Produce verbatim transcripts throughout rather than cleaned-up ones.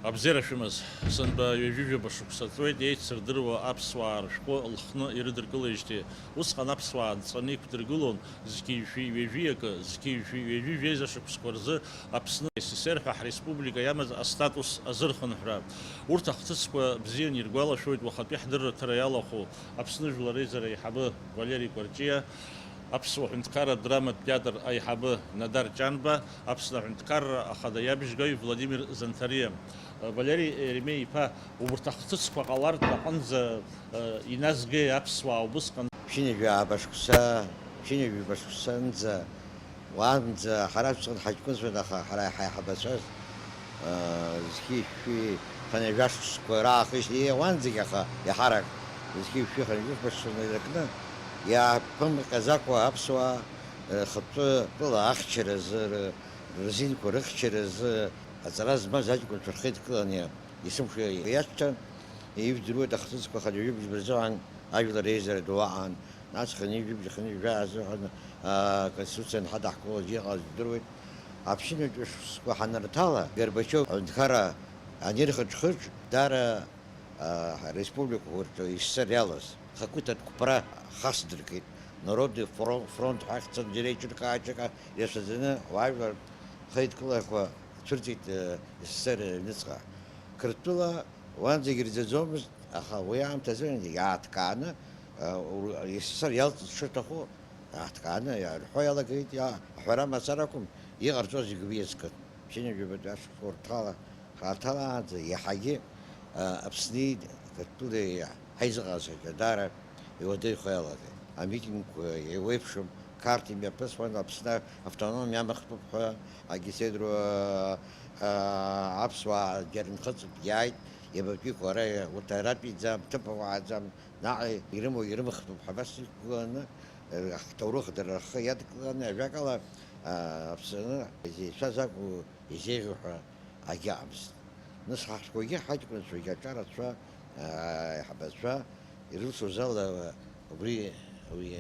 Абзиара шәымаз, сынтәа ҩажәижәаба шықәса ҵуеит еицырдыруа аԥсуаа рышәҟәы лхны ирыдыркылеижьҭеи. Усҟан аԥсуаа нҵәаны иқәдыргылон зқьи-жәшәи ҩажәи акы, зқьи-жәшәи ҩажәи жәеиза шықәсқәа рзы Аԥсны А С С Р ҳәа ҳреспублика иамаз астатус азырхынҳәра. Урҭ ахҭысқәа бзианы иргәалашәоит уахатәи ҳдырраҭара иалахәу Аԥсны Жәлар Реизара аиҳабы Валери Кәарҷиа, Аԥсуа ҳәынҭқарратә драматә театр аиҳабы Надар Ҷанба, Аԥсны аҳәынҭқарра ахада иабжьгаҩ Владимир Занҭариа. Валери Еремеи-иԥа, убарҭ ахҭысқәа ҟалартә аҟынӡа, э, иназгеи аԥсуаа убысҟан? Ԥшьынҩажәи ааба шықәса, ԥшьынҩажәи ҩба шықәсанӡа уанӡа ҳара шәҵан ҳаҷкәынцәан, аха ҳара ҳаиҳабацәаз, аа, зқьи-шәшәи хынҩажәа шықәсқәа раахыс, еи, уанӡагь, аха иаҳарак зқьи-шәшәи хынҩажәа шықәсқәа инаркны, иааԥымҟьаӡакәа аԥсуаа рхатәы тәыла ахьчаразы, р-, рзинқәа рыхьчаразы аҵара змаз аҷкәынцәа рхеидкыланы есымша иацәҭан, ижәдыруеит ахҭысқәа хынҩажәи бжьба рзыҳәан ажәлар реизара ду аан. Нас хынҩажәи жәибжь, хынҩажәи жәаа азыҳәан, аа, Конституциа анҳадаҳкылоз иҟаз жәдыруеит. Аԥшьынҩажәи шықәсқәа ҳанырҭала, Горбачиов аҳәынҭқарра анирхыџхыџ, даара, аа, ҳреспубликақәа рҿы СССР иалаз хақәиҭтә қәԥара хасдыркит. Народный фро-, фронт ҳәа ахьӡын, џьара еиҿыркаа-ҿыркаа иацәаӡаны уаажәлар хеидкылақәа цәырҵит, э, СССР аҩныҵҟа. Қырҭтәыла уанӡагь ирӡаӡомызт, аха уи аамҭазы иааҭкааны, э, ур-, СССР иалҵыз шырҭаху, иааҭкааны иа-, рҳәо иалагеит, иа-, аҳәара мацара акәым, иҟарҵо зегьы уи иазкын. Ԥшьынҩажәи жәибатәи ашықәсқәа рҭала, ҳарҭалаанӡа иаҳагьы, э, Аԥсни Қырҭтәылеи ҳаизыҟазаашьа даара иуадаҩхо иалагеит. Амитингқәа еиуеиԥшым, Қарҭ имҩаԥысуан, Аԥсны автономиа амыхтәуп ҳәа, Агеседру, аа, аԥсуаа џьара нхыҵынтә иааит, иабатәиқәа ара, урҭ аратәиӡам, ҭыԥ ауааӡам, наҟ ирымоу ирымхтәуп ҳәа абас иқәгыланы, ҳҭоурых дара рхы иадкыланы, ажәакала, аа, Аԥсны изеицәаз акәу, изеиӷьу ҳәа агьаҟамызт. Нас ҳаҳәсақәагьы, ҳаҷкәынцәагьы, аҿарацәа, аа, аиҳабацәа ирылшоз ала убри, уи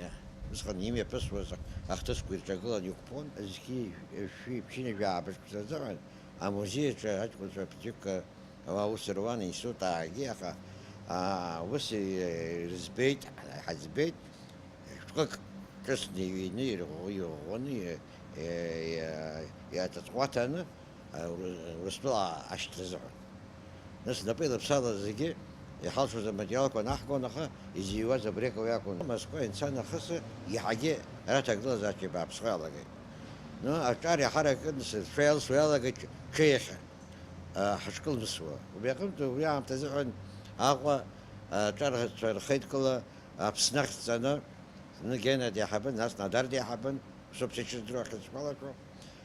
усҟан имҩаԥысуаз ахҭысқәа ирҿагылан иқәԥон. Зқьи-шәи ԥшьынҩажәи ааба шықәса азыҳәан амузеи аҿы аҷкәынцәа ԥыҭҩык ауаа аус руан, институт аагьы, аха, аа, ус ирыӡбеит, ҳаӡбеит, шәҟәык ҿыцны иҩны, ирӷәӷәаны, иа-, иа-, иаҵаҵӷәаҭаны, Урыстәыла ашьҭра азыҳәан. Нас напеилаԥсала зегьы иҳалшоз аматериалқәа анаҳгон, аха изиуаз абри акы уи акәын. Москва инца нахыс иаҳагьы ара аҭагылазаашьа бааԥсхо иалагеит. Ну, аҿар иаҳаракын сыршәа иалсуа иалагеит ҽеихьа, а, ҳашкылмсуа. Убри аҟынтә, убри аамҭазыҳәан Аҟәа, а, аҿарҳәацәа рхеидкыла Аԥсны ахьӡҵаны, зны Гена деиҳабын, нас Надар деиҳабын, усоуп сышьҭыдыруа ахьысгәалашәо,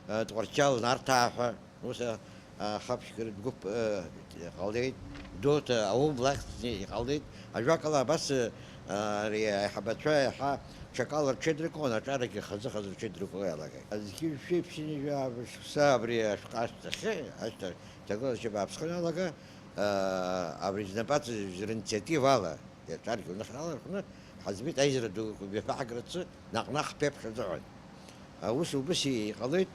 а, Тҟәарчал Нарҭаа ҳәа. Ус, а, а, хаԥшьгаратә гәыԥ, а, иҟалеит, Гәдоуҭа аубласт иҟалеит. Ажәакала, абас, а, ари аиҳабацәа иаҳа ҽакала рҽеидыркылон, аҿарагьы хазы-хазы рҽеидыркыло иалагеит. Зқьи-шәи ԥшьынҩажәи ааба шықәса абри ашәҟәы ашьҭахьы, ашьҭахь, ҭагылазшьа бааԥсхо иалага, а, абри знапаҵаҩ рынициативала, иаҿаргьы уныҳәала рҟны ҳаӡбеит аизара ду мҩаԥаҳгарацы наҟ-наҟ ҳԥеиԥш азыҳәан. Аус убыс иҟалеит,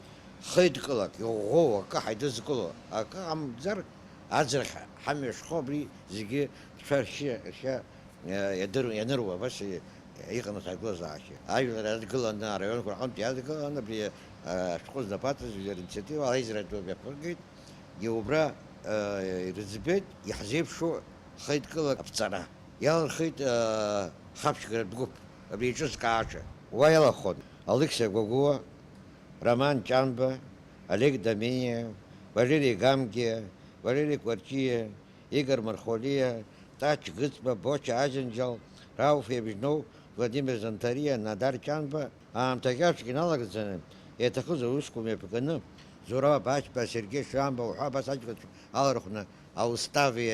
хеидкылак, иӷәӷәоу акы ҳаидызкыло, акы ҟамҵар, аӡырхь ҳамҩа шхо абри зегьы шәа ршьа, ршьа, э, иадыру-, ианыруа, абас и-, иҟан аҭагылазаашьа. Ажәлар иадгыланы, араионқәа рҟынтә иадгыланы, абри, э, ашәҟәы знапаҵаҩ инициатива аизара ду мҩаԥыргеит, убра, э, ирыӡбеит, иаҳзеиԥшу хеидкылак аԥҵара. Иалырхит, аа, хаԥшьгаратә гәыԥ, абри еиҿызкааҿы. Уа иалахәын Алықьса Гәагәуа, Роман Ҷанба, Олег Домениев, Валери Гамгиа, Валери Кәарҷиа, Игор Мархолиа, Тач Гыцба, Боча Аџьынџьал, Рауф Ебжьноу, Владимир Занҭариа, Надар Ҷанба, Аамҭа кьаҿк иналагӡаны, иаҭахыз аусқәа мҩаԥганы, Зураб Ачба, Сергеи Шамба уҳәа абас аҷкәынцәа алархәны аустави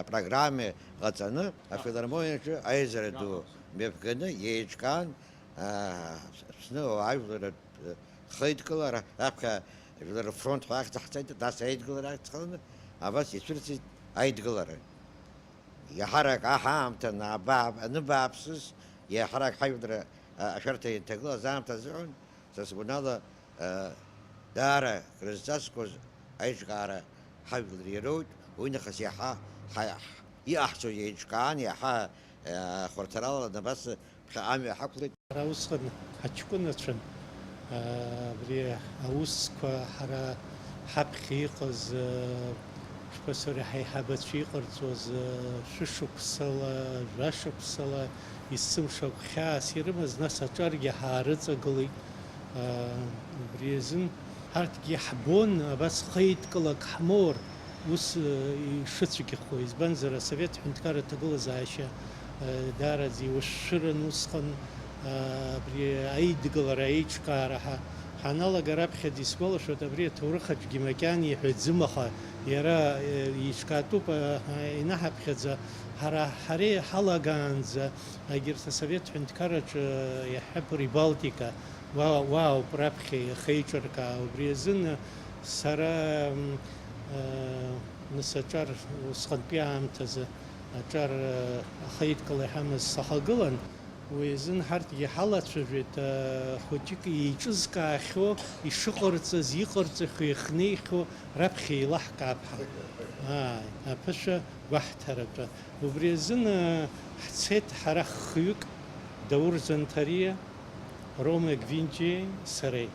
апрограммеи ҟаҵаны, афилармониаҿы аизара ду мҩаԥганы еиҿкаан, аа, Аԥсны ауаажәларратә хеидкылара, раԥхьа Жәлар рфронт ҳәа ахьӡ ҳҵеит, нас аидгылара ахьӡ халаны, абас ицәырҵит аидгылара. Иаҳарак аҳ аамҭа анаба-, аныбааԥсыз, иаҳарак ҳажәлар, а, ашәарҭа ианҭагылаз аамҭа азыҳәан, са сгәанала, а, даара крызҵазкуаз аиҿкаара ҳажәлар ироуит, Уи нахыс иаҳа ҳа-, иҟаҳҵо еиҿкаан, иаҳа, э, хәарҭарала абас ԥхьаҟа амҩа ҳақәлеит. Ара усҟан ҳаҷкәынацәан, аа, абри аусқәа ҳара ҳаԥхьа иҟаз, аа, шәпасоре ҳаиҳабацәа иҟарҵоз, аа, шәышықәсала, жәашықәсала есымша гәхьаас ирымаз, нас аҿаргьы ҳаарыҵагылеит. Аа, убри азын ҳарҭгьы иаҳбон, абас хеидкылак ҳмоур, ус, э, ишыцәгьахо, избанзар, асовет ҳәынҭқарра аҭагылазаашьа, э, даараӡа иуашәшәыран усҟан, э, абри аидгылара, аиҿкаара ҳа-, ҳаналага раԥхьаӡа исгәалашәоит, абри аҭоурых аҿгьы макьана иҳәаӡом, аха иара, э, еиҿкаатәуп, э, инаҳаԥхьаӡа, ҳара, ҳара иҳалагаанӡа, егьырҭ асовет ҳәынҭқарраҿы иаҳҳәап, Прибалтика, уа, уа ауп раԥхьа иахеиҿыркаау. Убри азын сара, м, э, нас аҿар, усҟантәи аамҭазы аҿар, э, ахеидкыла иҳамаз сахагылан. Уи азын ҳарҭгьы ҳалацәажәеит, э, хәыҷык еиҿызкаахьоу, ишыҟарҵаз, иҟарҵахьоу, иахнеихьоу раԥхьа еилаҳкаап ҳәа. Ааи, аԥышәа гәаҳҭаратәы. Убри азын, э, ҳцеит ҳара хҩык, Даур Занҭариа, Рома Гвинџьиеи сареи.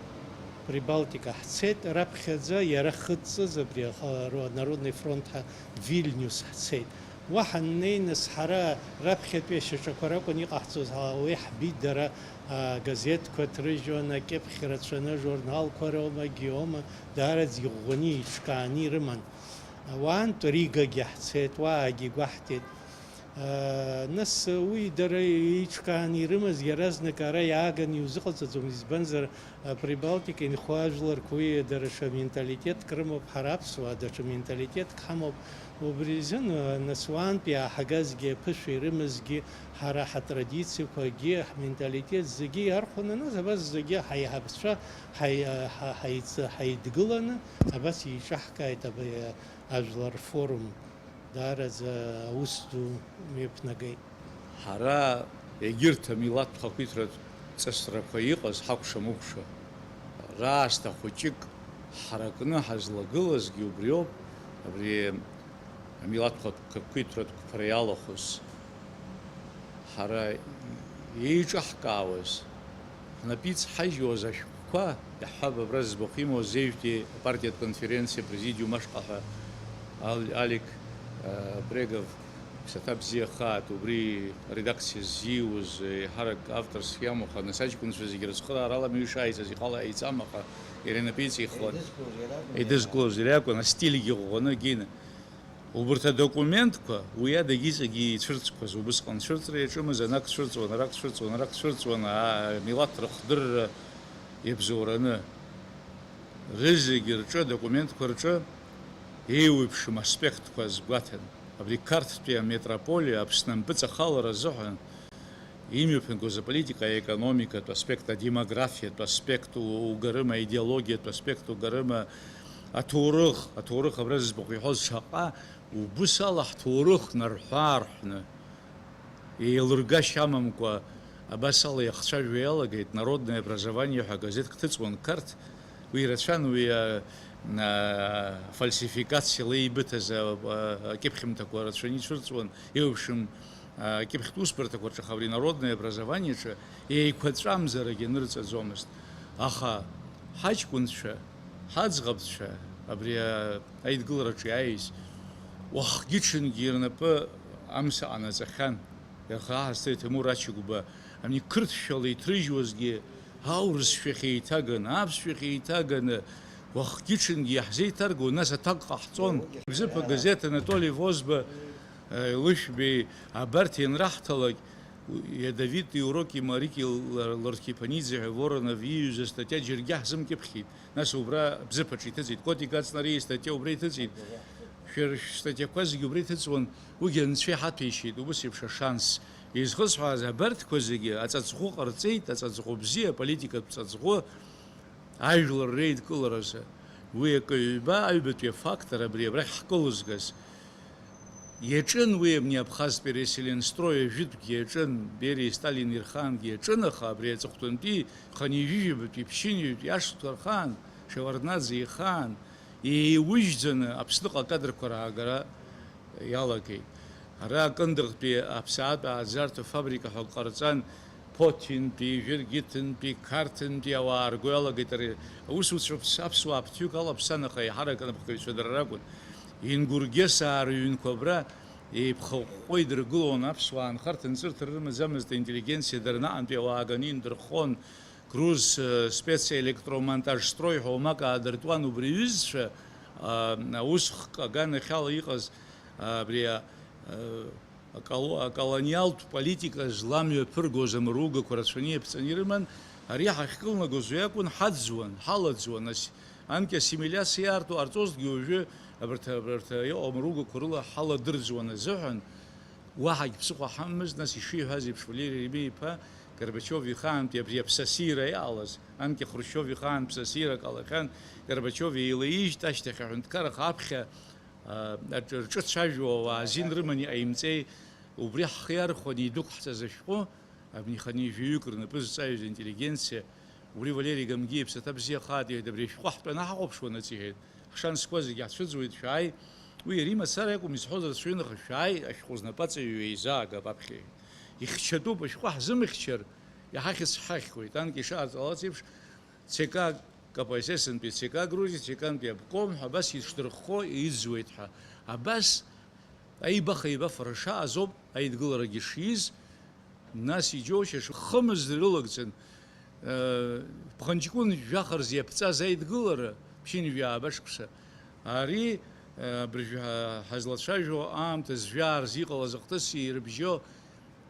Прибалтика ҳцеит, раԥхьаӡа иара хыҵӡаз абри аха-, ро-, Народный фронт ҳәа Вильнюс ҳцеит. Уа ҳаннеи, нас, ҳара раԥхьатәи ашьаҿақәа ракәын иҟаҳҵоз, ҳа-, уи ҳбит дара, а, газеҭқәа ҭрыжьуан, акьыԥхь рацәаны, журналқәа роума, гиома, даараӡа иӷәӷәаны, еиҿкааны ирыман. Уаантә Ригагьы ҳцеит, уаагьы игәаҳҭеит. Нас уи дара еиҿкааны ирымаз иаразнак ара иааганы иузыҟаҵаӡом, избанзар, Прибалтика инхо ажәларқәа уи дара ҽа менталитетк рымоуп, ҳара аԥсуаа даҽа менталитетк ҳамоуп. Убри азын, нас уаантәи иааҳагазгьы, аԥышәа ирымазгьы, ҳара ҳатрадициақәагьы, ҳменталитет зегьы иархәаны, нас абас зегьы ҳаиҳабацәа ҳаи-, ҳа-, ҳаиҵ-, ҳаидгыланы, абас еиҿаҳкааит аб-, ажәлар рфорум. Даараӡа аус ду мҩаԥнагеит. Ҳара егьырҭ амилаҭтә хақәиҭратә ҵысрақәа иҟаз ҳакәша-мыкәша, раасҭа хәыҷык ҳаракны ҳазлагылазгьы убриоуп, абри амилаҭтә хақәиҭратә қәԥара иалахәыз. Ҳара еиҿаҳкаауаз, ҳнапы иҵҳажьуаз ашәҟәқәа, иаҳҳәап, абра зыӡбахә имоу азеижәтәи апартиатә конференциа апрезидиум ашҟа ҳәа Ал-, Алик, э, Брегов, ԥсаҭа бзиахааит, убри аредакциа ззиуз, еиҳарак авторс иамоу, аха нас аҷкәынцәа зегьы рыцхыраара аламҩышааиҵаз ихала еиҵам, аха иара инапы иҵихуан. Идызкылоз иара акәын. Идызкылоз иара акәын, астильгьы ӷәӷәаны, гьины. Убарҭ адокументқәа уи адагьы-ҵегьы ицәырҵқәаз, убысҟан цәырҵра иаҿымыз, анак цәырҵуан, арак цәырҵуан, арак цәырҵуан, аа, милаҭ рыхдырра иабзоураны. Рызегьы рҿы, адокументқәа рҿы еиуеиԥшым аспектқәа азгәаҭан. Абри Қарҭтәи аметрополиа Аԥсны ампыҵахалара азыҳәан имҩаԥнагоз аполитика, аекономикатә аспект, адемографиатә аспект у-, угарыма, аидеологиатә аспект угарыма, аҭоурых, аҭоурых абра зыӡбахә иҳәоз шаҟа убыс ала ҳҭоурых нарҳәы-аарҳәны, еилыргашьа амамкәа абас ала иахцәажәо иалагеит, Народное образование ҳәа газеҭк ҭыҵуан Қарҭ, уи рацәан, уи, а, а, фальсификациала еибыҭаз, а, а, акьыԥхьымҭақәа рацәаны ицәырҵуан, еиуеиԥшым акьыԥхьтә усбарҭақәа рҿы, аха абри народное образование аҿы еиқәаҵәамзарагьы нырҵаӡомызт. Аха ҳаҷкәынцәа, ҳаӡӷабцәа абри а-, аидгылараҿы иааиз, уахгьы-ҽынгьы рнапы амса ҟанаҵахьан. Иаха ҳазҭа Ҭемур Ачыгәба, ани қырҭшәала иҭрыжьуазгьы аурысшәахь еиҭаганы, аԥсшәахь еиҭаганы, уахгьы-ҽынгьы иаҳзеиҭаргон, нас аҭак ҟаҳҵон. Бзыԥ агазеҭ Анатоли Возба Лышәбеи абарҭ ианраҳҭалак, Ядовитые уроки Марики Лар-, Лоркипанидзе ҳәа Воронов ииҩыз астатиа џьаргьы ҳзымкьыԥхьит. Нас убра Бзыԥаҿы иҭыҵит. Котик Ацнариа истатиа убра иҭыҵит. Шәара шәстатиақәа зегьы убра иҭыҵуан. Уигьы Анцәа иҳаҭәеишьеит, убыс еиԥш ашанс. Изхысҳәааз абарҭқәа зегьы аҵаҵӷәы ҟарҵеит, аҵаҵӷәы бзиа, аполитикатә ҵаҵӷәы. Ажәлар реидкыларазы уи акы ҩба аҩбатәи афактор абри абрахь ҳкылызгаз. Иаҿын уи абни Абхазтәи Реселенстрой ажәытәгьы иаҿын, Бериеи Сталини рхаангьы иаҿын, аха абри аҵыхәтәантәи хынҩажәижәабатәи ԥшьынҩажәатәи ашықәсқәа рхаан, Шеварднаӡе ихаан, Еиужьӡаны Аԥсныҟа акадрқәа раагара иалагеит. Ара Кындыӷтәи аԥсаатә ааӡарҭа фабрика ҳәа ак ҟарҵан, Ԥоҭинтәи, Жәыргьыҭынтәи, Қарҭынтәи ауаа аарго иалагеит ари. Аусуцәа аԥс-, аԥсуаа ԥҭҩык ала Аԥсанаҟа еиҳарак анапхгаҩцәа дара ракәын. Ингургьесаа рыҩнқәа абра еиԥхыҟәҟәо идыргылон, аԥсуаа нхарҭа-нҵырҭа рымаӡамызт, аинтеллигенциа дара наҟантәи ауаа ганы индырххон, Груз, э, специоэлектромонтажстрой ҳәа уамак аадыртуан убри аҩызцәа, а, аусхк аганахьала иҟаз, а, абри, а, а, аколо-, аколониалтә политика зламҩаԥыргоз амыругақәа рацәаны иаԥҵаны ирыман, ари ҳахькылнагоз уи акәын, ҳаӡуан, ҳалаӡуан, ас-, анкьа ассимилиациа иаарту ҟарҵозҭгьы уажәы абарҭ, абарҭ иҟоу амыругақәа рыла ҳаладырӡуан азыҳәан, уаҳагь ԥсыхәа ҳамамызт, нас ишиҳәаз еиԥш, Валери Еремеи-иԥа Горбачиов ихаантәи абри аԥсасира иҟалаз, анкьа Хрушьчиов ихаан ԥсасирак ҟалахьан, Горбачиов еилаижьт ашьҭахь аҳәынҭқарра аԥхьа, а, аҿ-, рҿыцәажәо ауаа азин рыманы иҟаимҵеи, убри ҳхы иархәаны идәықәҳҵаз ашәҟәы, абни хынҩажәаҩык рнапы зҵаҩыз интеллигенциа, убри Валери Гамгиа иԥсаҭа бзиахааит, иҳәеит, абри ашәҟәы ҳтәаны ҳахәаԥшуан, ас иҳәеит. Ҳшанскуа зегь ҳцәыӡуеит, шәааи. Уи иара имацара иакәым изҳәоз рацәаҩын, аха шәааи, ашәҟәы знапы аҵаҩы еизаагап аԥхьа. Ихьчатәуп, ашәҟәы ҳзымхьчар, иҳахьыз ҳахьуеит. Анкьа ишыҟарҵалац еиԥш, Ц К К П С С-нтәи Ц К Грузиа, Ц К-нтәи обком ҳәа абас ишдырххо иӡуеит ҳәа. Абас аибаха-еибафара шааз ауп Аидгыларагьы шиз, нас иџьоушьаша хымз рылагӡан, э, ԥхынҷкәын жәаха рзы иаԥҵаз Аидгылара, ԥшьынҩажәи ааба шықәса. Ари, э, абыржә ҳа-, ҳазлацәажәо аамҭа зжәаа рзы иҟалаз ахҭыси ирыбжьо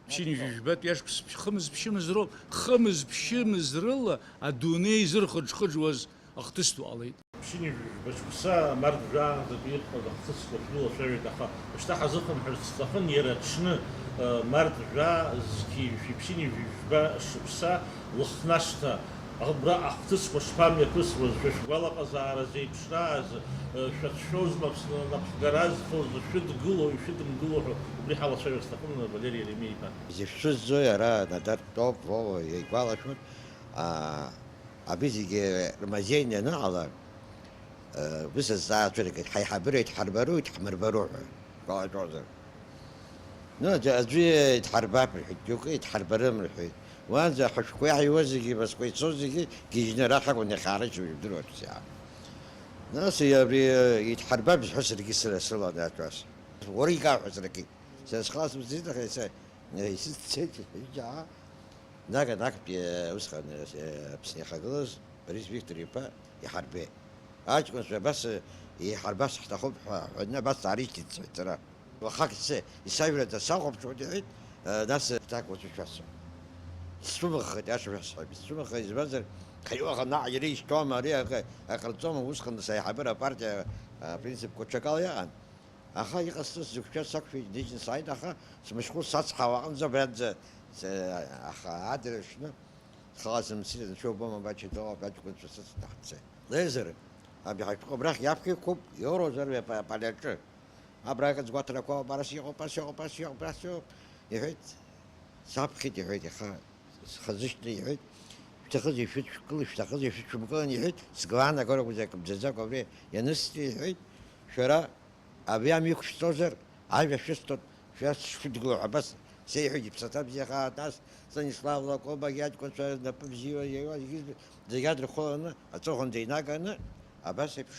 ԥшьынҩажәи жәбатәи ашықәс хымз-ԥшьымз роуп, хымз-ԥшьымз рыла адунеи зырхыџхыџуаз ахҭыс ду ҟалеит. Ԥшьынҩажәи жәба шықәса март жәаанӡатәи иҟаз ахҭысқәа шәгылацәажәеит, аха шьҭа ҳазыхынҳәырц сҭахын, иара аҽны, э, март жәа зқьи жәшәи ԥшьынҩажәи жәба шықәса Лыхнашҭа абра ахҭысқәа шԥамҩаԥысуаз, шәа шәгәалаҟазаара зеиԥшрааз, э, шәацәшәозма Аԥсны анапхгара зфоз, шәыдгылои шәыдымгыло ҳәа убри ҳалацәажәар сҭахын, Валери Еремеи-иԥа. Изышәцәызӡои ара, Надар Титов, Вова, игәалашәоит, аа, Абри зегьы рмазеины ианыҟала, э, ус азҵаара цәыргеит, ҳаиҳабыра идҳарбару, идҳмырбару ҳәа, шәгәалашәозар. Ну, аӡәы, аӡәы идҳарбап рҳәеит, џьоукы идҳарбарым рҳәеит. Уаанӡа ҳашәҟәы иаҳиуаз зегьы, мызкәа ицоз зегьы гьежьны арахь акәын иахьаарышьҭуа, ижәдыруан ус иаҳа. Нас абри, э, идҳарбап зҳәо саргьы сыла-, сылан аҭәас. Уара икаҳәа саргьы. Сара схала сымцеит, аха иса-, исыццеит, ҩыџьа. Нага-нагтәи, э, усҟан, э, Аԥсны иахагылаз Борис Виктор-иԥа иҳарбеит. Аҷкәынцәа абас, э, еиҳарбарц ҳҭахуп ҳәа ҳәаны абас аарышьҭит сҳәеит сара. Уахак сы-, исажәра дасахәаԥшуеит, иҳәеит, э, нас, э, так уаҵәы шәасҳәап. Сцәымыӷхеит, аиаша шәасҳәап, исцәымыӷхеит, избанзар, хеиуаха наҟ иара ишьҭоума, ари акы, аҟарҵома, усҟан саиҳабыра апартиа, апринципқәа ҽакала иҟан. Аха иҟасҵаз зықәшәаз сақәшәеит, ныжьны сааит, аха смышьхәы сацҳауа аҟынӡа абранӡа, с-, аха адырҩаҽны, хала сымцеит, анцәа убома, Бача доуп, аҷкәынцәа сыцны ҳцеит. Леизар, абри ҳашәҟәы абрахь иаԥхьа иқәуп, иоуроузар ҩа па-, пале аҿы. Абраҟа згәаҭарақәа ауп, арас иҟоуп, ас иҟоуп, ас иҟоуп, ас иҟоуп, иҳәеит. Саԥхьеит, иҳәеит, иаха схазышьҭны, иҳәеит. Шәҭахызеи шәыдшәкылеи, шәҭахызеи шәыдшәымкылан, иҳәеит. Сгәаанагара акәзар, акымӡаӡакәа абри ианысҵеи, иҳәеит. Шәара Абри амҩа иқәшәҵозар, ажәа шәысҭоит, шәа сшәыдгыло ҳәа абас сеиҳәеит, иԥсаҭа бзиахааит, нас Станислав Лакобагь иаҷкәынцәа рнапы бзиа иауа зегьы зегьы адырхәаланы, аҵыхәан деинаганы, абас еиԥш,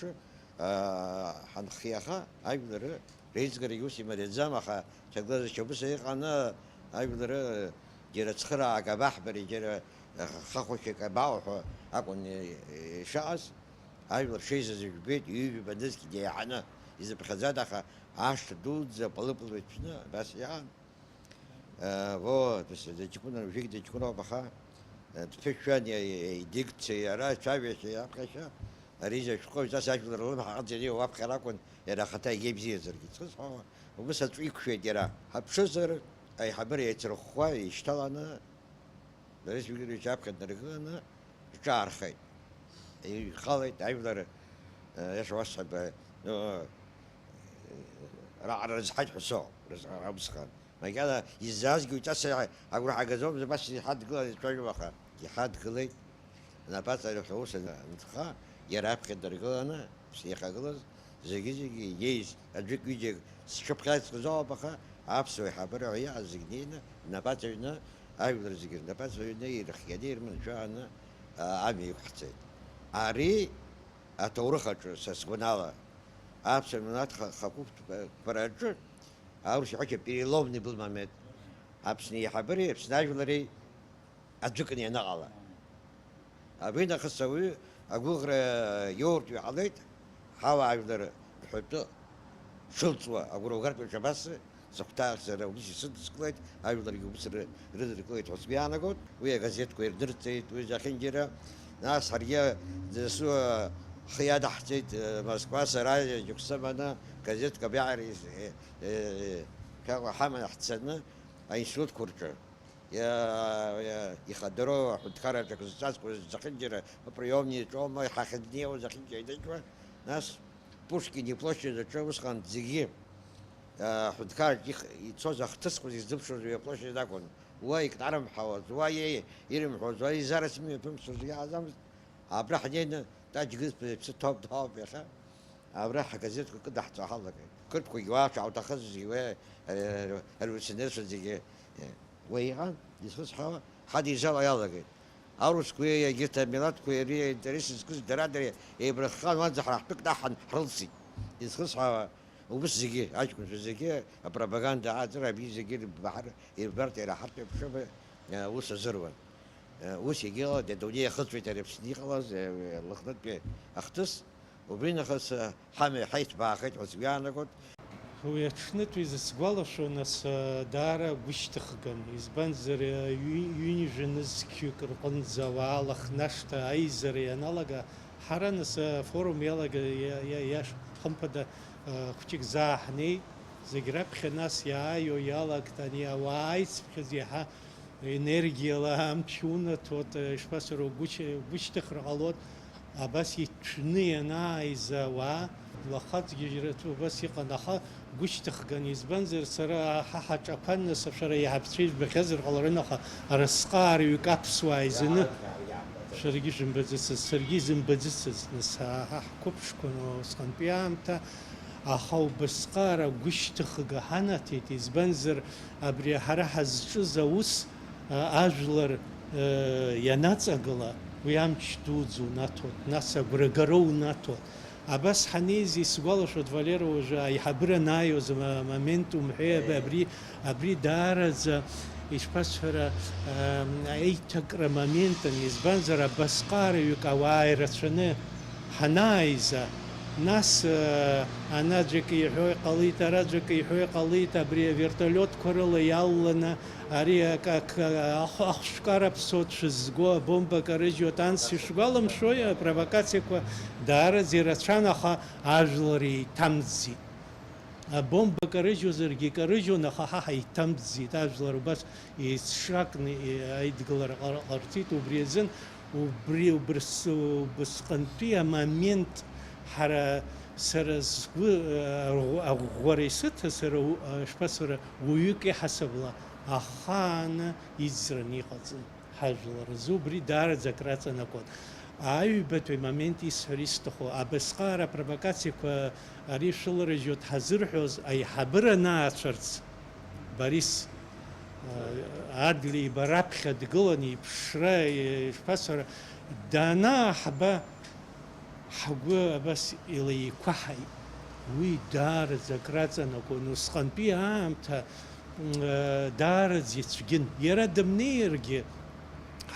аа, ҳанхиаха, ажәлар реизгарагьы ус имариаӡам, аха ҭагылазаашьа убыс иҟаны, ажәлар џьара цхыраага абаҳбари, џьара хахәашьак абаауҳәо акәын ишыҟаз. Ажәлар шеизаз жәбеит, ҩажәа нызқь деиҳаны изыԥхьаӡеит, аха ашҭа дуӡӡа пылы-пылуа иҭәны абас иҟан. Э, во, дас-, дыҷкәына, Вик дыҷкәыноуп, аха, э, дԥышәан, иа-, иа-, идикциа, иара ицәажәашьа, иаԥхьашьа, ари зышәҟәы ҩҵас ажәлар рлымҳа ҟаҵаны иуаԥхьар акәын, иара ахаҭа егьа ибзиазаргьы. Ҵхысҳәаауа, убыс аҵәы иқәшәеит иара. Ҳаԥшызар, аиҳабыра еицырхәхәа ишьҭаланы, Борис Викторович аԥхьа днаргыланы рҿаархеит. Ихалеит ажәлар, э, иаша уасҳәап, э, ну, э, раҟара рызҳаит ҳәа соуп, рызҳара усҟан. Макьана изаазгьы уи ҵас агәра ҳагаӡом, убас иҳадгылан ицәажәо, аха иҳадгылеит. Напаҵаҩ ҳәа ус анынхха, иара аԥхьа дыргыланы, ԥсеихагылаз, зегьы-зегьы инеиз аӡәык-ҩыџьак зҽыԥхьаӡҵаз ауп, аха аԥсуа аиҳабыра ҳәа иҟаз зегь неины, напаҵаҩны, ажәлар зегьы рнапаҵаҩны, ирыхианы, ирманшәаланы, а, амҩа иқәҳҵеит. Ари аҭоурых аҿы, са сгәанала, аԥсуа милаҭ ха-, хақәиҭтәқәа раҿы, аурыс иҳәашьа, переломный был момент. Аԥсны аиҳабыреи Аԥсны ажәлари аӡәыкны ианыҟала. Абри нахыс ауаҩы агәыӷра иоуртә иҟалеит, ҳауаажәлар ҳәатәы шылҵуа агәра угартә еиԥш абас сыхәҭаахьазар убыс исыдыскылеит, ажәларгьы убыс ры-, рыдыркылеит ҳәа сгәы иаанагоит. Уи агазеҭқәа ирдырҵеит, уи зехьынџьара. Нас ҳаргьы дасу ҳхы иадаҳҵеит, э, Москва, сара џьоук сыманы, газеҭк абиаара ис-, э, э, э, ҳәа ҳаманы ҳцаны аинститутқәа рҿы. Иа-, иа-, ихадароу аҳәынҭқарраҿы акы зҵазкуаз зехьынџьара априемниаҿоума иҳахьыднеиуаз зехьынџьара иныжьуа, нас Пушкин иплощадь аҿы усҟан зегьы, а, аҳәынҭқарраҿы их-, ицоз ахҭысқәа зегь ззыԥшуаз уи аплощадь акәын. Уа икнарымҳауаз, уа иеи-, ирымҳәоз, уа изарас имҩаԥымсуаз иаҳаӡамызт. Абра ҳнеины, Таџь Гызԥа иԥсы ҭоуп, ҭоуп иахьа. Абра ҳгазеҭқәа кыдаҳҵо ҳалагеит. Қырҭқәагьы уа шаҳҭахыз зегьы уи, э, ареволиуционерцәа зегьы, э, уа иҟан, изхысҳәаауа, ҳадеизала иалагеит. Аурысқәеи егьырҭ амилаҭқәеи ари аинтерес зкыз дара-дара еибарххан, уанӡа ҳара ҳтәы кнаҳан ҳрылсит. Изхысҳәаауа, убыс зегьы, аҷкәынцәа зегьы, апропаганда ааҵра, абри зегьы ирбар-, ирбарҭа иара ҳартә еиԥшым, э, ус азыруан. Э, ус егьыҟалеит, адунеи ахыҵәеит ари Аԥсны иҟалаз, э, Лыхнытәи ахҭыс. Убри нахыс, э, ҳамҩа ҳаиҭбаахеит ҳәа сгәы иаанагоит. Уи аҽнытәи зысгәалашәо, нас, э, даара гәышьҭыхган, избанзар, э, ҩ-, ҩынҩажәа нызқьҩык рҟынӡа ауаа Лыхнашҭа аизара ианалага, ҳара, нас, афорум иалага-, иа-, иа-, иаш-, хымԥада, э, хәҷык заа ҳнеит, зегь раԥхьа нас иааио иалагт ани ауаа аицыԥхьаӡа иаҳа Енергиала амч унаҭоит, ишԥасҳәароу, гәышь-, гәышьҭыхра ҟалоит. Абас иҭәны ианааиз ауаа, лахаҵгьежьра ду убас иҟан, аха гәышьҭыхган, избанзар, сара ҳа ҳаҿақәан, нас, шәара иаҳабцәа ижәбахьазар ҟаларын, аха разҟы аарҩык аԥсуаа изыны, шәаргьы шәымбаӡацызт, саргьы изымбаӡацызт, нас, ҳа ҳқәыԥшқәан усҟантәи аамҭа, аха убасҟара гәышьҭыхга ҳанаҭеит, избанзар, абри ҳара ҳазҿыз аус, а, ажәлар, э, ианаҵагыла, уи амч дуӡӡа унаҭоит, нас агәрагара унаҭоит. Абас ҳанеиз, исгәалашәоит, Валера, уажәы аиҳабыра анааиуаз ама-, амомент умҳәеи, аб-, абри, абри даараӡа, ишԥасҳәара, ам, аиҭакра моментын, избанзар, абасҟараҩык ауаа ирацәаны ҳанааиза, нас, э, анаӡәк иҳәо иҟалеит, араӡәк иҳәо иҟалеит, абри авертолиотқәа рыла иалаланы, ари ак-, ак-, ахә-, ахәшәкара ԥсуа дшәызго, абомба карыжьуа танц ишәгәаламшәои, апровокациақәа даараӡа ирацәан, аха ажәлар еиҭамӡеит. Абомба карыжьуазаргьы икарыжьуан, аха ҳа ҳаиҭамӡеит, ажәлар убас еицҿакны, е-, аидгылара ҟар-, ҟарҵеит, убри азын, убри, убрс-, убысҟантәи амомент ҳара, сара сгәы, э, аӷә-, аӷәӷәара исыҭа, сара у-, э, шԥа, сара уаҩык иҳасабала ахааны иӡраны иҟаҵан. Ҳажәлар рзы убри даараӡа акраҵанакуан. Аҩбатәи момент исҳәар исҭаху, абасҟаара апровокациақәа ари шәыларыжьуеит ҳазырҳәоз аиҳабыра анаацәырҵ, Борис, э, Адлеиба раԥхьа дгылан, иԥшра, э, ишԥасҳәара, данааҳба, ҳгәы абас илеиқәаҳаит. Уи даараӡа акраҵанакуан, усҟантәи аамҭа, м, э, даараӡа ицәгьын. Иара дымнеиргьы,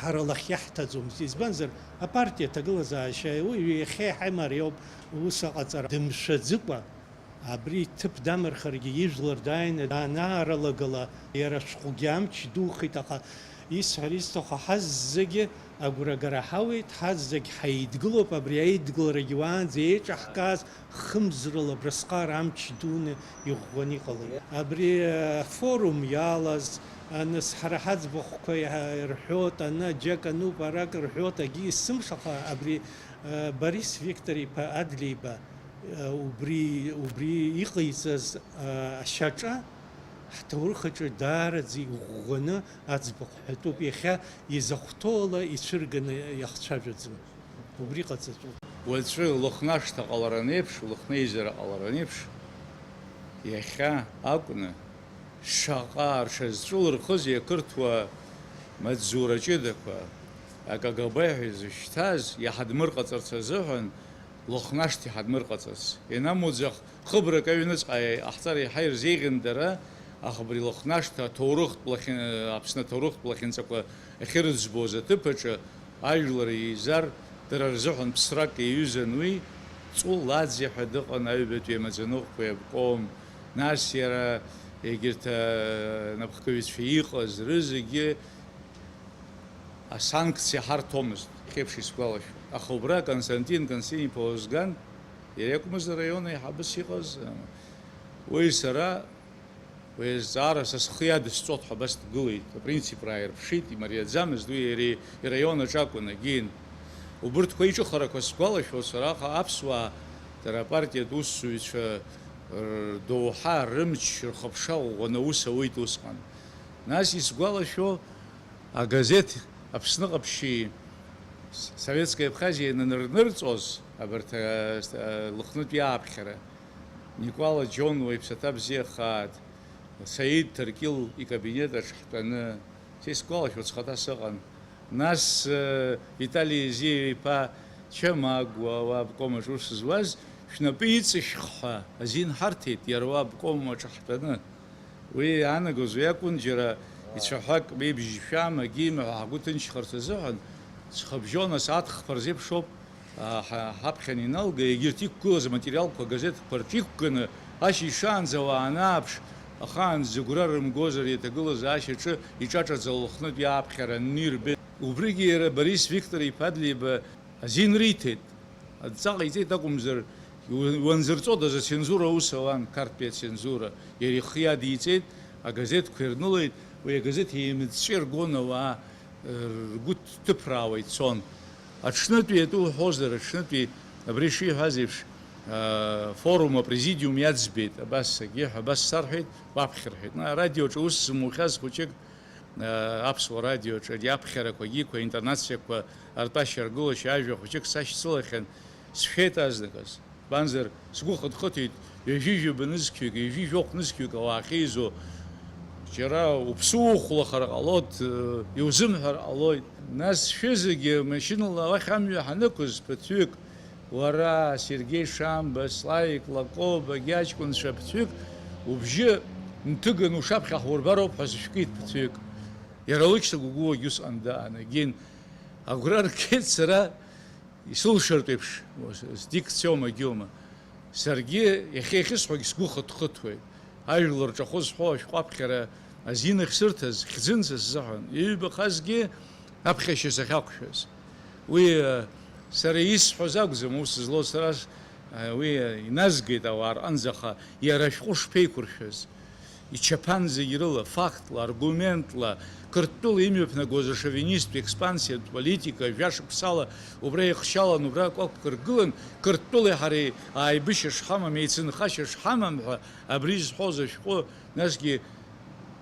ҳара лахь иаҳҭаӡомызт. Избанзар, апартиа аҭагылазаашьа уи иахьа иҳамариоуп, ус аҟаҵара. Дымшәаӡыкәа, абри иҭыԥ дамырхыргьы, ижәлар дааины данаарылагыла, иара ашәҟәгьы амч духеит, аха исҳәар исҭаху, ҳаззегьы агәрагара ҳауеит, ҳаззегь ҳаидгылоуп, абри аидгыларагьы уаанӡа еиҿаҳкааз хымзрала абрасҟара амч дуны иӷәӷәаны иҟалеит. Абри афорум иалаз, аныс ҳара ҳаӡбахәқәа иаҳа-, рҳәоит, ана џьак ануп, арак рҳәоит, агьи есымша, аха абри, э, Борис Виктор-иԥа Адлеиба, э, убри, убри иҟаиҵаз, э, ашьаҿа Ҳҭоурых аҿы даараӡа иӷәӷәаны аӡбахә ҳәатәуп, иахьа изахәҭоу ала ицәырганы иахцәажәаӡом. Убри ҟаҵатәуп. Уаҵәы Лыхнашҭа ҟалараны еиԥш, Лыхнеизара ҟалараны еиԥш, иахьа акәны шаҟа рҽазҵәылырхызеи ақырҭуа маҵзура ҷыдақәа, АКГБ ҳәа изышьҭаз иҳадмырҟаҵарц азыҳәан, Лыхнашҭ иҳадмырҟаҵарц. Ианамуӡах, хыбрак аҩныҵҟа иҟаҳҵар иаҳа ирзеиӷьын дара, аха абри Лыхнашҭа аҭоурыхтә лахьын-, Аԥсны аҭоурыхтә лахьынҵақәа ахьырыӡбоз аҭыԥ аҿы ажәлар еизар, дара рзыҳәан ԥсрак иаҩызан уи, Ҵу Ладзе ҳәа дыҟан аҩбатәи амаӡаныҟәгаҩ аобком, нас иара егьырҭ, а, анапхгаҩцәа иҟаз рызегьы асанкциа ҳарҭомызт, хеиԥш исгәалашәо. Аха убра Константин Константин-иԥа Озган, иара иакәмызт араион аиҳабыс иҟаз, уи сара, уи азҵаара са схы иадысҵоит ҳәа абас дгылеит, апринципра ааирԥшит, имариаӡамызт, уи иара ираион аҿы акәын, егьин. Убырҭқәа иҿыхарақәа сгәалашәоит сара, аха аԥсуаа, дара апартиатә усзуҩцәа рдоуҳа, рымч, рхыԥша ӷәӷәаны аус ауеит усҟан. Нас исгәалашәо, агазеҭ Аԥсны Ҟаԥшьи Советская Абхазиа иананырнырҵоз, абарҭ, а, а, Лыхнытәи ааԥхьара, Никәала Џьонуа иԥсаҭа бзиахааит, Саид Ҭаркьыл икабинет аҿы ҳтәаны, са исгәалашәоит, схаҭа сыҟан. Нас, э, Витали Езиа-иԥа Чамагәа, уа аобком аҿы аус зуаз, шәнапы иҵышәх ҳәа азин ҳарҭеит, иара уа аобком аҿы ҳтәаны. Уи иаанагоз уи акәын, џьара ицәаҳәак меибжьшәам, агьима ҳәа ҳгәы ҭынчхарц азыҳәан, ҵхыбжьон асааҭ хԥа рзеиԥшоуп, а, ҳа-, ҳаԥхьан иналга, егьырҭ иқәгылаз аматериалқәа агазеҭқәа рҿы иқәганы, ашьыжь шаанӡа уаанааԥш, ахаан зыгәра рымгозар, иаҭагылазаашьаҿы иҿаҿаӡа Лыхнытәи ааԥхьара анирбеит. Убригьы иара Борис Виктор-иԥа Адлеиба азин риҭеит. Адҵа ҟаиҵеит акәымзар, иу-, иуанзырҵодаз ацензура аус ауан, Қарҭтәи ацензура. Иара ихы иадиҵеит, агазеҭқәа ирнылеит, уи агазеҭ еимыҵәҵәа иргон ауаа, ргәы ҭыԥраауа ицон. Аҽнытәи атәы уҳәозар, аҽнытәи абри шиҳәаз еиԥш, а, форум, апрезидиум иаӡбеит, абас агьи ҳәа, абас сарҳәеит, уаԥхьа рҳәеит. Ма арадиоҿы ус зымухьаз хәыҷык, а, аԥсуа радиоҿы ари аԥхьарақәа агьиқәа, аинтонациақәа артәашьа-аргылашьа ажәа хәыҷык сашьцылахьан, сшәеит азныказ. Избанзар, сгәы хыҭхыҭит, ҩажәи жәаба нызқьҩык, ҩажәи жәохә нызқьҩык ауаа ахьеизо, џьара уԥсы ухәлахар ҟалоит, э, иузымҳәар ҟалоит. Нас шәызегьы машьынала уахь амҩа ҳанықәыз ԥыҭҩык, уара, Сергеи Шамба, Славик Лакоба, аҷкәынцәа ԥыҭҩык, убжьы нҭыганы ушаԥхьа ҳурбароуп ҳәа сышәкит ԥыҭҩык. Иара лышьҭа гәыгәуагь усҟан даанагеит. Агәра ргеит сара, исылшартә еиԥш, сдикциома, џьоума. Саргьы иахьа иахьысҳәогь сгәы хыҭхыҭуеит. Ажәлар рҿахәы зҳәо ашәҟәы аԥхьара азин ахьсырҭаз, хьӡын са сзыҳәан. Иҩбахазгьы аԥхьашьа сахьақәшәаз. Уи, э, сара исҳәоз акәӡам, аус злоу сара, э, уи, э, иназгеит ауаа рҟынӡа, аха иара ашәҟәы шԥеиқәыршәаз? Ичаԥан зегь рыла, фактла, аргументла, Қырҭтәыла имҩаԥнагоз ашовинисттә експансиатә политика, жәа шықәсала убра ихшьалан, убра акәакәқәа ргылан, Қырҭтәылеи ҳареи ааибышьа шҳамам, еицынхашьа шҳамам ҳәа абри зҳәоз ашәҟәы, насгьы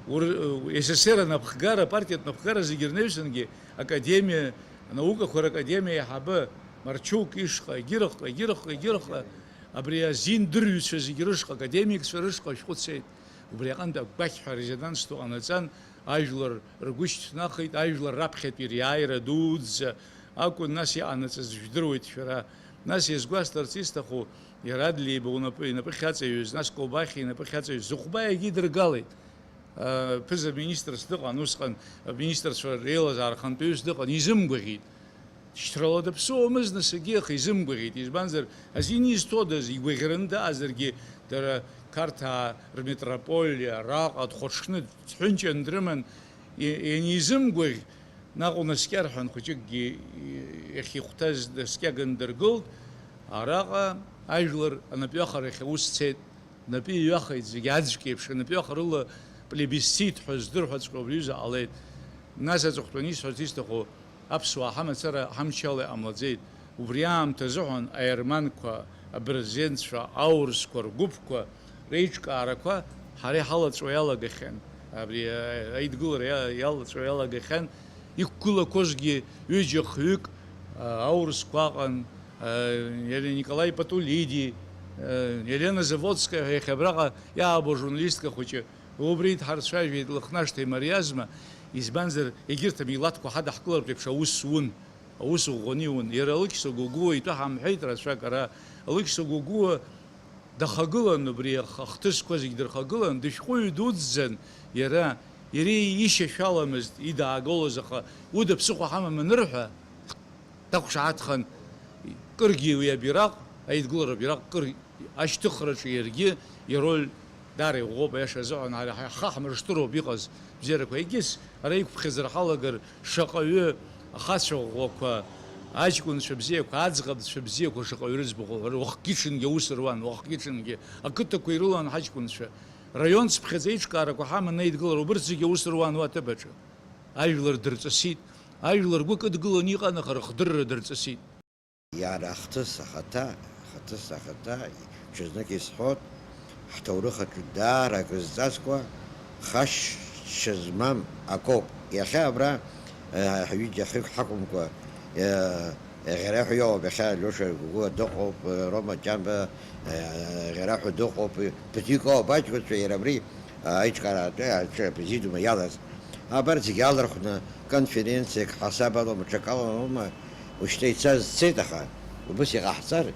ур-, СССР анапхгара, апартиатә напхгара зегьы рнаҩсангьы академиа, анаукақәа ракадемиа аиҳабы Марчук ишҟа, егьырахҟа, егьырахҟа, егьырахҟа, абри азин дырҩцәа зегьы рышҟа, академикцәа рышҟа ашәҟәы цеит. Убри аҟынтә агәақьҳәа арезонанстә ҟанаҵан, ажәлар ргәы шьҭнахит, ажәлар раԥхьатәи риааира дуӡӡа акәын, нас иҟанаҵаз жәдыруеит шәара. Нас иазгәасҭарц исҭаху, иара Адлеиба унапы, инапы ахьаҵаҩыз, нас Колбахьиа инапы ахьаҵаҩыз, Зыхәба иагьидыргалеит. Ԥыза-министрс дыҟан усҟан, аминистрцәа реилазаара ахантәаҩыс дыҟан, изымгәаӷьит. Шьҭрала даԥсыуамызт насгьы, аха изымгәаӷьит, избанзар, азин изҭодаз, игәаӷьраны дыҟазаргьы, дара Қарҭаа рмитрополиа, араҟа дхәаҽхны, дҳәынҷан дрыман, и-, ианизымгәаӷь, наҟ унаскьар ҳәа хәыҷыкгьы иахьихәҭаз днаскьаган дыргылт, араҟа ажәлар анапҩахарахь аус цеит. Напы иҩахеит, зегьы аӡәк еиԥш, анапҩахарыла плебисцит ҳәа здырҳәаҵәҟьоу абри аҩыза ҟалеит. Нас аҵыхәтәаны исҳәарц исҭаху, аԥсуаа ҳамацара ҳамчала иҟамлаӡеит. Убри аамҭазыҳәан аерманқәа, абырзенцәа, аурысқәа ргәыԥқәа реиҿкаарақәа Ҳара иҳалаҵәо иалагахьан, абри, а, аидгылара иа-, иалаҵәо иалагахьан, иқәгылақәозгьы ҩыџьа-хҩык, а, аурысқәа аҟан, а, иара Николаи Патулиди, а, Елена Заводская ҳәа иахьа абраҟа иаабо ажурналистка хәыҷы, убри дҳарцәажәеит, Лыхнашҭа имариазма, избанзар, егьырҭ амилаҭқәа ҳадаҳкылартә еиԥш аус зун, аус ӷәӷәаны иун. Иара Алықьса Гогәуа итәы ҳамҳәеит рацәак ара, Алықьса Гогәуа дахагылан, убри ах-, ахҭысқәа зегь дырхагылан, дышәҟәыҩҩы дуӡӡан иара, иара ишьашәаламызт идаагалоз, аха уда ԥсыхәа ҳамам анырҳәа, дақәшаҳаҭхан, кыргьы уи абираҟ, аидгылара абираҟ кыр ашьҭыхраҿы иаргьы ироль даара иӷәӷәоуп, аиаша азыҳәан, ҳара ҳа-, ҳхы ҳмыршҭыроуп иҟаз бзиарақәа. Егьыс ара иқәԥхьаӡара ҳалагар, шаҟаҩы ахацәа ӷәӷәақәа, аҷкәынцәа бзиақәа, аӡӷабцәа бзиақәа шаҟаҩы рыӡбахә уҳәар, уахгьы-ҽынгьы аус руан, уахгьы-ҽынгьы ақыҭақәа ирылан ҳаҷкәынцәа. Раион цыԥхьаӡа аиҿкаарақәа ҳаман аидгылара, убырҭ зегьы аус руан уа аҭыԥ аҿы. Ажәлар дырҵысит, ажәлар гәы кыдгыланы иҟан, аха рыхдырра дырҵысит. Иара ахҭыс ахаҭа, ахаҭыс ахаҭа, ҽазнык исҳәот, ҳҭоурых аҿы даара акрызҵазкуа, хашшьа змам акоуп. Иахьа абра, э, ҳҩыџьа хҩык ҳакәымкәа, э, Ӷьараҳәа иоуп, иахьа Алиоша Гәыгәуа дыҟоуп, Рома Ҷанба, э, Ӷьараҳәа дыҟоуп, ԥыҭҩык ауп аҷкәынцәа иара абри, э, аиҿкааратәы аҿы апрезидиум иалаз. Абарҭ зегьы алархәны конференциак, ҳасаб алоума, ҽакалоума, ушьҭа ицаз цеит, аха убыс иҟаҳҵар,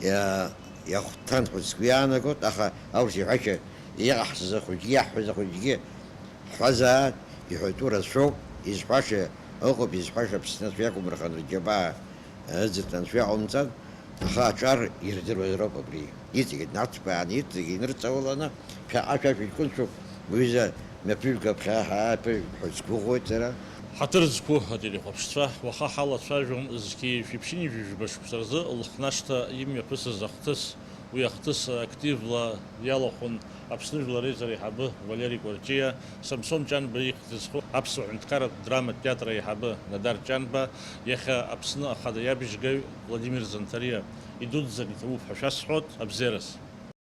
иа-, иахәҭан ҳәа сгәы иаанагоит, аха аурыс иҳәашьа иҟаҳҵаз ахәыҷгьы, иаҳҳәаз ахәыҷгьы ҳҳәазааит, иҳәатәу рацәоуп, изҳәаша ыҟоуп, изҳәаша Аԥсны аӡә иакәым рханы рџьабаа ыӡырҭан, шәаҟамҵан, аха аҿар ирдыруаз роуп абри. Иҵегьы днацԥааны, иҵегьы инырҵауланы, ԥхьаҟа шәа шәыҷкәынцәоуп, уҩыза мҩаԥыжәга ԥхьа ҳааԥыжәг ҳәа сгәыӷуеит сара. Ҳаҭыр зқәу ателехәаԥшцәа, уаха ҳалацәажәон зқьи жәиԥшьынҩажәи жәба шықәса рзы Лыхнашҭа имҩаԥысыз ахҭыс. Уи ахҭыс активла иалахәын Аԥсны Жәлар Реизара аиҳабы Валери Кәарҷиа, Самсон Ҷанба ихьӡ зху Аԥсуа ҳәынҭқарратә драматә театр аиҳабы Надар Ҷанба, иахьа Аԥсны Ахада иабжьгаҩ Владимир Занҭариа. Идуӡӡан иҭабуп ҳәа шәасҳәоит, абзиараз.